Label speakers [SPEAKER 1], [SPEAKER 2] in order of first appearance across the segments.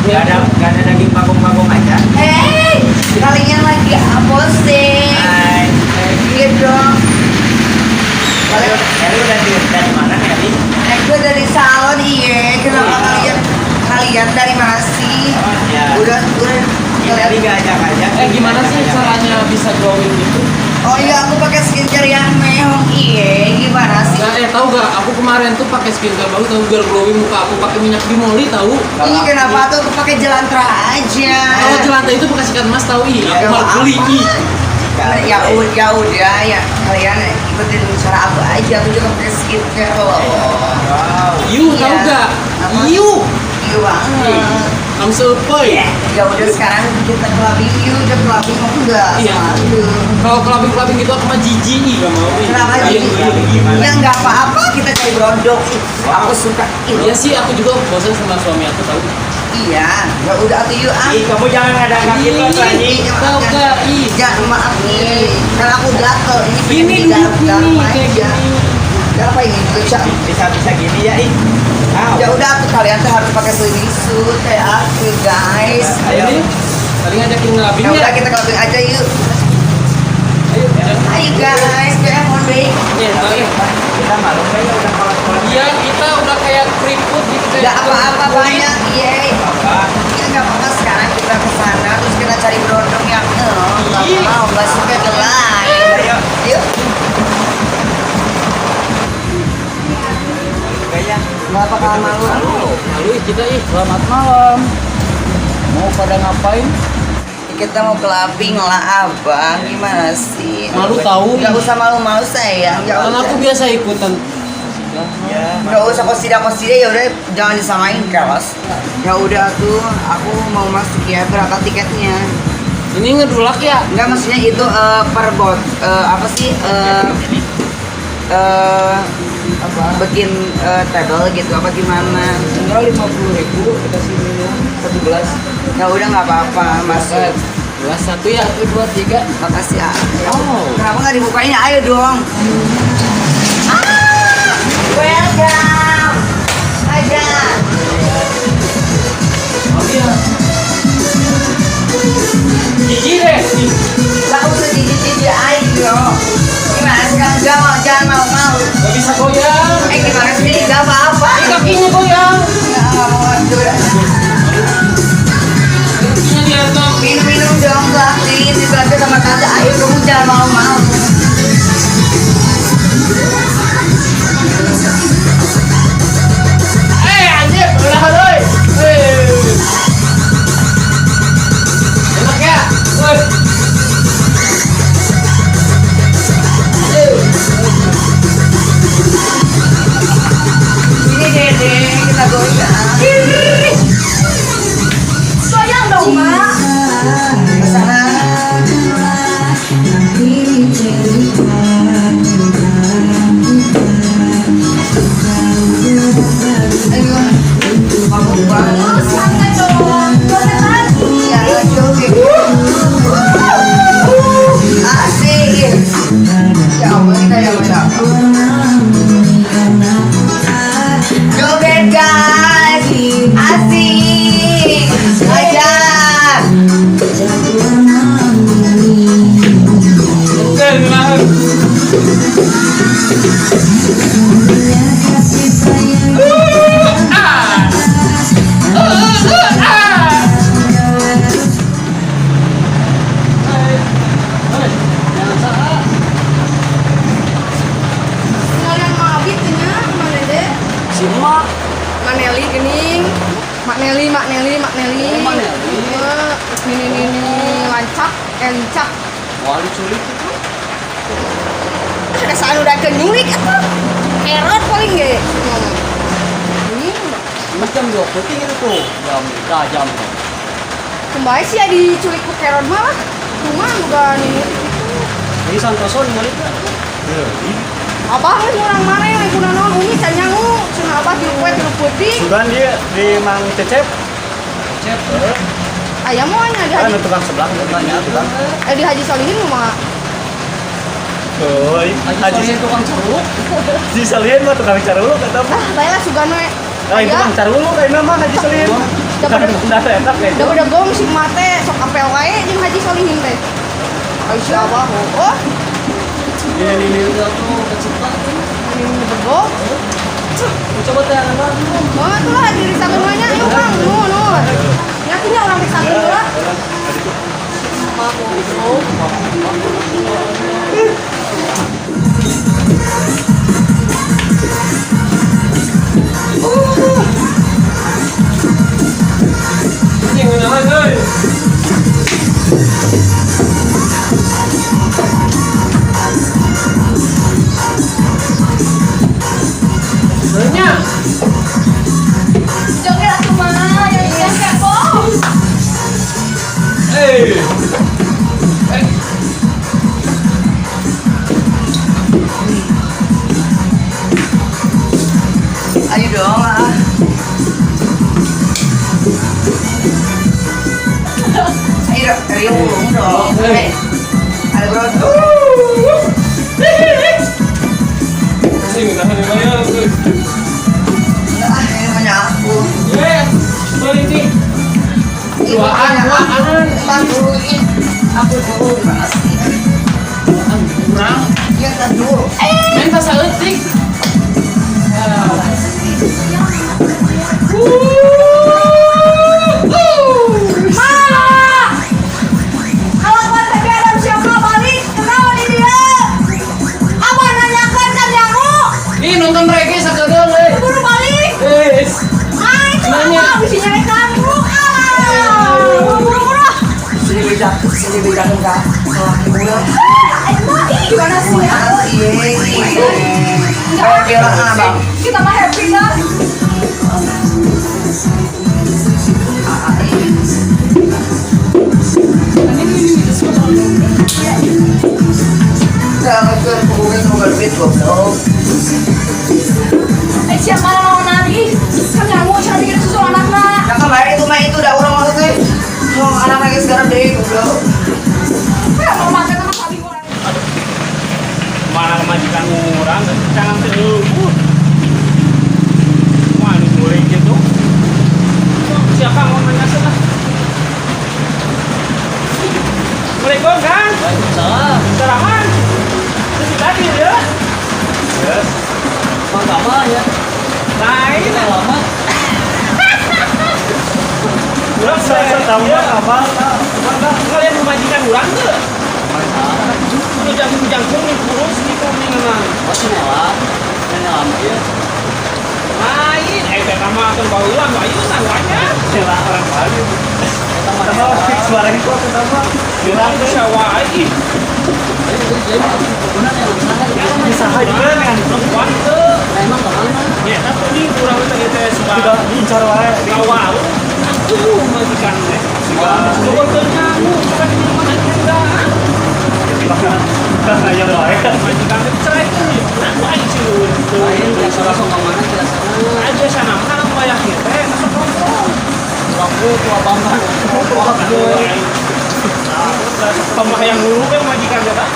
[SPEAKER 1] Gak ada daging bagong-bagong aja.
[SPEAKER 2] Hey, kalian lagi apa sih?
[SPEAKER 1] Hai.
[SPEAKER 2] Iya dong. Kalian,
[SPEAKER 1] Eli udah dari mana Eli?
[SPEAKER 2] Aku dari salon, iya. Kenapa kalian kalian dari mana sih?
[SPEAKER 1] Oh, iya.
[SPEAKER 2] Udah.
[SPEAKER 1] Eli
[SPEAKER 2] Kalian.
[SPEAKER 1] gak ajak-ajak.
[SPEAKER 3] Gimana sih caranya bisa glowing gitu?
[SPEAKER 2] Oh iya, aku pakai skincare yang mehong, iya. Gimana sih?
[SPEAKER 3] Nah, tahu gak? Aku kemarin tuh pakai skincare baru tahu biar glowing muka aku pakai minyak bimoli tahu.
[SPEAKER 2] Ih, kenapa tuh aku pakai jelantah aja?
[SPEAKER 3] Kalau jelantah itu bekas ikan mas tahu ih, aku
[SPEAKER 2] Gak
[SPEAKER 3] malah beli
[SPEAKER 2] apa-apa.
[SPEAKER 3] ih.
[SPEAKER 2] Ya udah, ya udah, ya kalian ikutin cara aku aja. Aku juga pakai skincare loh.
[SPEAKER 1] Wow.
[SPEAKER 3] Iu
[SPEAKER 2] Iya.
[SPEAKER 3] tahu gak?
[SPEAKER 2] Apa?
[SPEAKER 3] Iu.
[SPEAKER 2] Iya banget.
[SPEAKER 3] I'm so boy.
[SPEAKER 2] Ya udah sekarang kita clubbing yuk, udah clubbing mau enggak?
[SPEAKER 3] Iya.
[SPEAKER 2] Aduh.
[SPEAKER 3] Kalau clubbing-clubbing gitu aku mah jijik ih, gak mau. Ih.
[SPEAKER 2] Kenapa
[SPEAKER 3] Iya,
[SPEAKER 2] jijik?
[SPEAKER 3] iya, gimana?
[SPEAKER 2] Ya nggak apa-apa, kita cari berondong. Ih, aku suka. Ih,
[SPEAKER 3] Iya sih, aku juga bosan sama suami aku tahu.
[SPEAKER 2] iya. Ya udah atuh yuk ah.
[SPEAKER 1] Ih, kamu jangan ngada-ngada gitu
[SPEAKER 3] Ih,
[SPEAKER 1] anjing.
[SPEAKER 3] tahu gak? Ih,
[SPEAKER 2] Jangan maaf nih, karena aku gatel. Ini pengen
[SPEAKER 3] gini duduk
[SPEAKER 2] digarap
[SPEAKER 3] nih kayak
[SPEAKER 2] aja.
[SPEAKER 3] gini.
[SPEAKER 2] Gak apa ini juga Cak.
[SPEAKER 1] Bisa-bisa gini ya, ih. Aw.
[SPEAKER 2] Ya udah tuh kalian tuh harus pakai swimming suit kayak aku guys.
[SPEAKER 1] Ayo.
[SPEAKER 3] Ini tadi ngajakin ngelabing
[SPEAKER 2] Ya
[SPEAKER 3] ya?
[SPEAKER 2] udah kita clubbing aja yuk.
[SPEAKER 3] Ayo, jangan.
[SPEAKER 2] Ayo guys, kayak mau deh.
[SPEAKER 3] Nih, tarik.
[SPEAKER 1] Kita malu kayak udah kolot-kolot.
[SPEAKER 3] Iya, kita udah kayak keriput gitu kayak.
[SPEAKER 2] Gak apa-apa banyak, iya.
[SPEAKER 1] Apa?
[SPEAKER 2] Ya nggak apa-apa sekarang kita ke sana terus kita cari berondong yang nggak
[SPEAKER 3] Ih.
[SPEAKER 2] mau nggak suka gelai.
[SPEAKER 1] Ayo.
[SPEAKER 2] Yuk.
[SPEAKER 1] Kayaknya
[SPEAKER 2] Nggak bakal malu.
[SPEAKER 3] Malu ih kita ih.
[SPEAKER 4] Selamat malam. Mau pada ngapain?
[SPEAKER 2] Kita mau clubbing lah abang, gimana sih?
[SPEAKER 3] Malu tahu.
[SPEAKER 2] Nggak usah malu-malu sayang. Nggak
[SPEAKER 3] Kan
[SPEAKER 2] usah.
[SPEAKER 3] aku biasa ikutan.
[SPEAKER 1] ya.
[SPEAKER 2] Nggak usah kosida-kosida ya udah jangan disamain kelas. Ya udah tuh aku mau masuk ya, berapa tiketnya?
[SPEAKER 3] Ini ngedulak ya?
[SPEAKER 2] Enggak maksudnya itu per bot apa sih eh
[SPEAKER 4] Apa?
[SPEAKER 2] bikin table gitu apa gimana?
[SPEAKER 4] Enggak 50.000 dikasih minum satu gelas.
[SPEAKER 2] Ya udah nggak apa-apa masuk.
[SPEAKER 3] Dua satu ya.
[SPEAKER 4] 1 2 3.
[SPEAKER 2] Makasih ya.
[SPEAKER 3] Oh.
[SPEAKER 2] Kenapa nggak dibukain? Ayo dong. Ah, welcome. Aja.
[SPEAKER 3] Oh iya. Jijik deh.
[SPEAKER 2] Gak usah jijik-jijik ayo. Gimana sih kamu? Jangan mau, jangan mau-mau.
[SPEAKER 3] Gak bisa goyang.
[SPEAKER 2] Gimana sih? Gak apa-apa.
[SPEAKER 3] Ini kakinya goyang.
[SPEAKER 2] Nggak mau. Udah.
[SPEAKER 3] Kakinya diantar.
[SPEAKER 2] Minum-minum dong, Klaktin. Ditraktir sama tante. Ayo kamu jangan mau-mau.
[SPEAKER 3] Anjir, udah haloy. Enak ya? Woi.
[SPEAKER 2] Sini Dede, kita goyang.
[SPEAKER 5] Goyang dong, Mak.
[SPEAKER 2] Ke sana. Ayo, mabuk banget.
[SPEAKER 5] Santai dong. Goyang lagi.
[SPEAKER 2] Iya, joget. Asik. Ya ampun, ini kayak macam apa? Joget guys, asik. Ajar.
[SPEAKER 3] Tenang.
[SPEAKER 5] Kalian mabit nya, Mak Dede.
[SPEAKER 4] Si emak.
[SPEAKER 5] Mak Nelly gening. Mak Nelly, Mak Nelly, Mak Nelly.
[SPEAKER 4] Oh, Mak Nelly.
[SPEAKER 5] Iya, ini ini ini lancak, lincak.
[SPEAKER 4] Wah, diculik itu.
[SPEAKER 5] Ada saat udah kenyulik atuh. Kerot paling ge. Ini
[SPEAKER 4] Ini jam 2 putih itu tuh. Jam dah jam.
[SPEAKER 5] kembali sih ya diculik ku kerot mah lah. Cuma bukan ini gitu.
[SPEAKER 4] Jadi Santoso ningali teh.
[SPEAKER 5] Abah geus urang mana yang kuna naon umi can nyangu, cenah abah tilu poe tilu peuting.
[SPEAKER 6] Sugan dia di Mang Cecep.
[SPEAKER 4] Cep.
[SPEAKER 5] Aya moal nya di
[SPEAKER 6] Kan
[SPEAKER 5] Haji
[SPEAKER 6] tukang sebelah, tukangnya tukang.
[SPEAKER 5] di Haji Solihin mah.
[SPEAKER 6] Oi,
[SPEAKER 4] Haji
[SPEAKER 6] Haji
[SPEAKER 4] Solihin tukang curug.
[SPEAKER 6] Haji Solihin mah tukang caruluk atau apa?
[SPEAKER 5] Ah, bae lah sugan we.
[SPEAKER 6] Ah, itu tukang caruluk kayaknya mah Haji Solihin.
[SPEAKER 5] Daripada daripada gong si emak teh sok apel wae jeung Haji Solihin teh. Ai si Abah oh.
[SPEAKER 4] Ini udah tuh kecita.
[SPEAKER 5] Ini begong.
[SPEAKER 4] Coba teh apa?
[SPEAKER 5] Oh, itulah diri satu nya yuk Kang, nu nu. Yakinnya orang rek satu lah.
[SPEAKER 3] Anjing ngeunahan euy. Nya.
[SPEAKER 5] Joget atuh mah, yang yang kepo.
[SPEAKER 3] Eh. Eh.
[SPEAKER 2] Ayo dong ah. Ayo dong, Rio ulung dong. Eh, ada bro.
[SPEAKER 3] Anjing ngeunahan lumayan euy.
[SPEAKER 2] Enggak, ah, ini punya aku.
[SPEAKER 3] Eh, sorry nih.
[SPEAKER 2] Ini
[SPEAKER 3] Duaan,
[SPEAKER 2] punya aku.
[SPEAKER 3] duaan.
[SPEAKER 2] Empat dulu ini. Aku dulu pasti.
[SPEAKER 3] Duaan kurang.
[SPEAKER 2] Iya, ntar dulu.
[SPEAKER 3] Main tas saeutik.
[SPEAKER 5] Ma! Kalau buat Happy Adam siapa balik? Kenapa di dia? Abah nanyakan kan nyangu?
[SPEAKER 3] Ih, nonton reggae sakedeung euy.
[SPEAKER 5] Buru balik.
[SPEAKER 3] Eh.
[SPEAKER 5] Ah, itu
[SPEAKER 3] Nanya.
[SPEAKER 5] apa? Bisa nyarekan buru. Ah, buru buru.
[SPEAKER 2] Sini beda, sini beda enggak. Salah ibu ya.
[SPEAKER 5] Eh, emak, ih, gimana sih ya?
[SPEAKER 2] Iya. Kayak kira abang.
[SPEAKER 5] Kita mah happy dah.
[SPEAKER 2] Jangan ke hubungan sama duit goblok.
[SPEAKER 5] Eh, siapa lawan nari? Kan nyangu cara bikin susu anakna.
[SPEAKER 2] Nah kemarin itu mah itu udah orang maksudnya mau anak lagi sekarang deh goblok.
[SPEAKER 5] Eh, mau makan sama sapi orang.
[SPEAKER 1] Mana majikan urang jangan teu. Wah, ini mulai gitu. Siapa mau nanya sana? Assalamualaikum, Kang.
[SPEAKER 4] Waalaikumsalam.
[SPEAKER 1] Salaman. Terus tadi ya. Yes.
[SPEAKER 4] Mang Kamal ya.
[SPEAKER 1] Lain.
[SPEAKER 4] Lama.
[SPEAKER 1] Urang
[SPEAKER 6] Saya tahu
[SPEAKER 1] ya.
[SPEAKER 6] apa?
[SPEAKER 1] Kalian memajikan urang tuh. Udah jangkung-jangkung nih kurus nih kuning emang.
[SPEAKER 4] Oh, si Nela. Nela lama ya.
[SPEAKER 1] Lain, eh teh mah teu baheula nu ayeuna wanya.
[SPEAKER 6] Sila orang baru.
[SPEAKER 4] Eta mah
[SPEAKER 6] Sama
[SPEAKER 4] Nela.
[SPEAKER 6] suara itu aku sama.
[SPEAKER 1] Urang teh sawa ih.
[SPEAKER 6] Bisa aja kan.
[SPEAKER 1] Perempuan teu.
[SPEAKER 4] Nah, emang kemana?
[SPEAKER 1] Ya, tapi ini urang teh teh sebab
[SPEAKER 6] Tidak diincar wae.
[SPEAKER 1] ngawaru. Atuh majikan teh. Coba teu nyangu, coba di mana enggak.
[SPEAKER 6] Kan aja wae.
[SPEAKER 1] Majikan teh cerai tuh. Nah, aing sih
[SPEAKER 4] Lain biasa langsung kemana biasa.
[SPEAKER 1] Aja sana mah wayah kieu teh masuk kelompok.
[SPEAKER 4] Lampu tua bambang.
[SPEAKER 1] Pemah yang nguru kan majikan teh.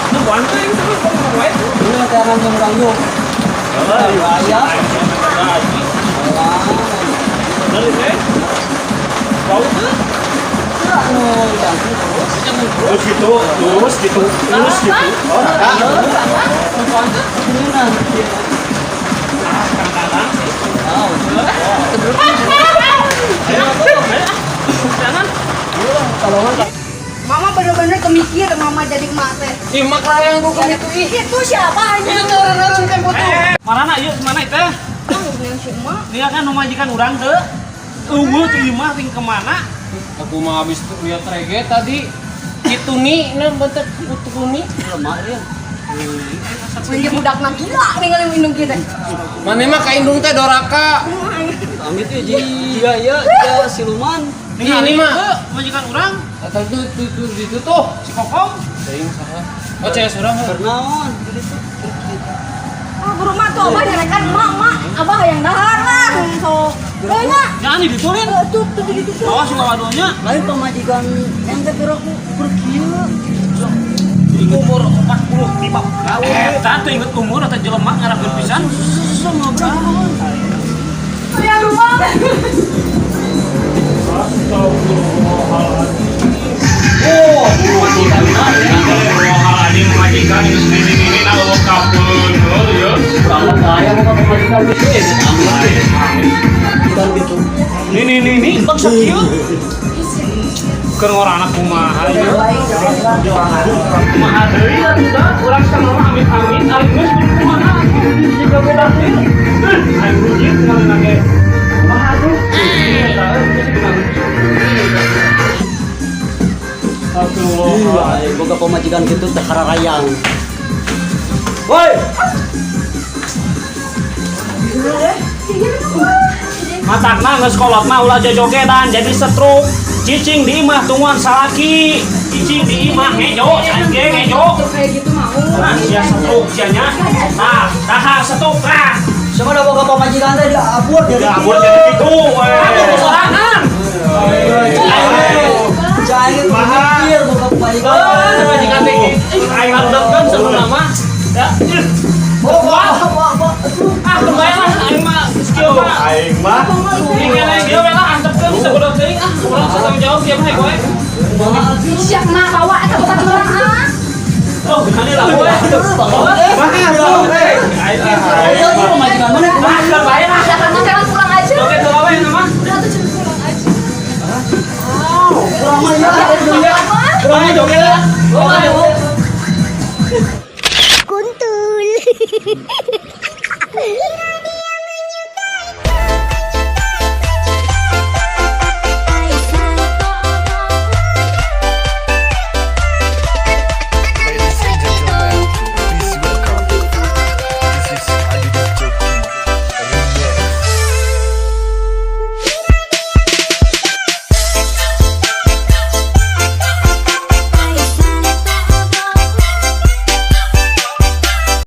[SPEAKER 1] Nu teh itu pemah wae tuh.
[SPEAKER 4] Ini latihan sama orang yuk. Bahaya.
[SPEAKER 1] Dari teh. Bau tuh.
[SPEAKER 4] Anu jangkung terus.
[SPEAKER 6] Terus gitu, terus gitu, terus gitu. Oh, rata.
[SPEAKER 1] Perempuan tuh.
[SPEAKER 4] Kuningan.
[SPEAKER 1] Ah, kang-kang sih.
[SPEAKER 4] Oh,
[SPEAKER 1] Ayo, ayo. Jangan.
[SPEAKER 5] Mama bener-bener kemikir mama jadi emak teh.
[SPEAKER 3] Ih, mak lah yang bukan itu ih.
[SPEAKER 5] Itu siapa
[SPEAKER 3] Itu
[SPEAKER 5] anjing?
[SPEAKER 3] tuh eureun tempo tuh.
[SPEAKER 1] Eh, marana ieu mana teh?
[SPEAKER 5] Ah, yang si emak.
[SPEAKER 1] Dia kan majikan urang teu. Unggul tuh imah ting kemana?
[SPEAKER 3] Aku mah habis tuh lihat reggae tadi. Itu nih, nah bentuk utu nih.
[SPEAKER 4] lemah dia.
[SPEAKER 5] Ini budakna gila ningali indung kita.
[SPEAKER 3] Mana mah ka indung teh doraka.
[SPEAKER 4] Amit ya, jika ya, dia siluman.
[SPEAKER 3] Ini mah.
[SPEAKER 1] Majikan urang
[SPEAKER 3] Atau tuh tuh tuh itu tuh.
[SPEAKER 1] si Kokom.
[SPEAKER 3] Teuing saha. Oh, cewek surang.
[SPEAKER 4] Kernaon, jadi tuh.
[SPEAKER 5] Ah, buru mah tuh abah nyerekan emak, emak. Abah yang dahar lah. So, eh nya.
[SPEAKER 1] Jangan diturin.
[SPEAKER 5] Eh, Tuh, tuh jadi tuh.
[SPEAKER 1] Awas waduhnya.
[SPEAKER 4] Lain pemajikan ente piraku pergi.
[SPEAKER 1] Umur 45 tahun. Eh, tante inget umur atau jelema ngarapkeun pisan.
[SPEAKER 4] Susah ngobrol.
[SPEAKER 5] Yang rumah.
[SPEAKER 6] Astagfirullahaladzim. Oh, astagfirullahaladzim, majikan geus nini-nini na eueuh kapeun heuh ieu.
[SPEAKER 4] Kurang kaya mau pamajikan gitu ya. Bukan gitu.
[SPEAKER 6] Nini nini bangsa kieu. Keur ngorana kumaha ieu? Kumaha deui atuh da? Urang sama mah amit-amit ari geus kudu kumaha jika beda teh. Aing rujit ngalina ge. Kumaha tuh? Eta euy geus kumaha. Astagfirullah.
[SPEAKER 4] Iya, boga pamajikan gitu teh hararayang. Woi,
[SPEAKER 6] Matakna geus kolot mah ulah jojogedan jadi stroke. Cicing di imah tungguan salaki. Cicing di imah ngejo, sanes ge ngejo.
[SPEAKER 5] Kayak gitu mau.
[SPEAKER 6] Nah, sia stroke sia nya. Nah, dahar stroke tah.
[SPEAKER 4] Siapa udah boga pamajikan teh diabur jadi
[SPEAKER 6] Diabur jadi kitu we. Aku sorangan.
[SPEAKER 4] Jangan mikir boga pamajikan.
[SPEAKER 1] Oh, pamajikan teh.
[SPEAKER 6] Aing hadapkeun sebenarnya mah. Ya.
[SPEAKER 4] Oh, wah, wah, wah.
[SPEAKER 6] Ah, kebayang lah aing mah skill mah.
[SPEAKER 1] Aing mah.
[SPEAKER 6] Ini lain dia we lah antepkeun sabodo teuing ah, urang satanggung jawab siapa mah gue.
[SPEAKER 5] Siap mah bawa eta babaturan ah.
[SPEAKER 6] Oh, gimana lah gue.
[SPEAKER 4] Ayo, ini pamajikan mana?
[SPEAKER 6] Ah, kebayang lah.
[SPEAKER 5] Udah kamu jangan pulang aja.
[SPEAKER 6] Oke, tolong nama.
[SPEAKER 5] Udah tuh jangan pulang aja.
[SPEAKER 4] Kurang mah ya.
[SPEAKER 6] Kurang joget lah.
[SPEAKER 4] Oh, ayo.
[SPEAKER 7] Kuntul.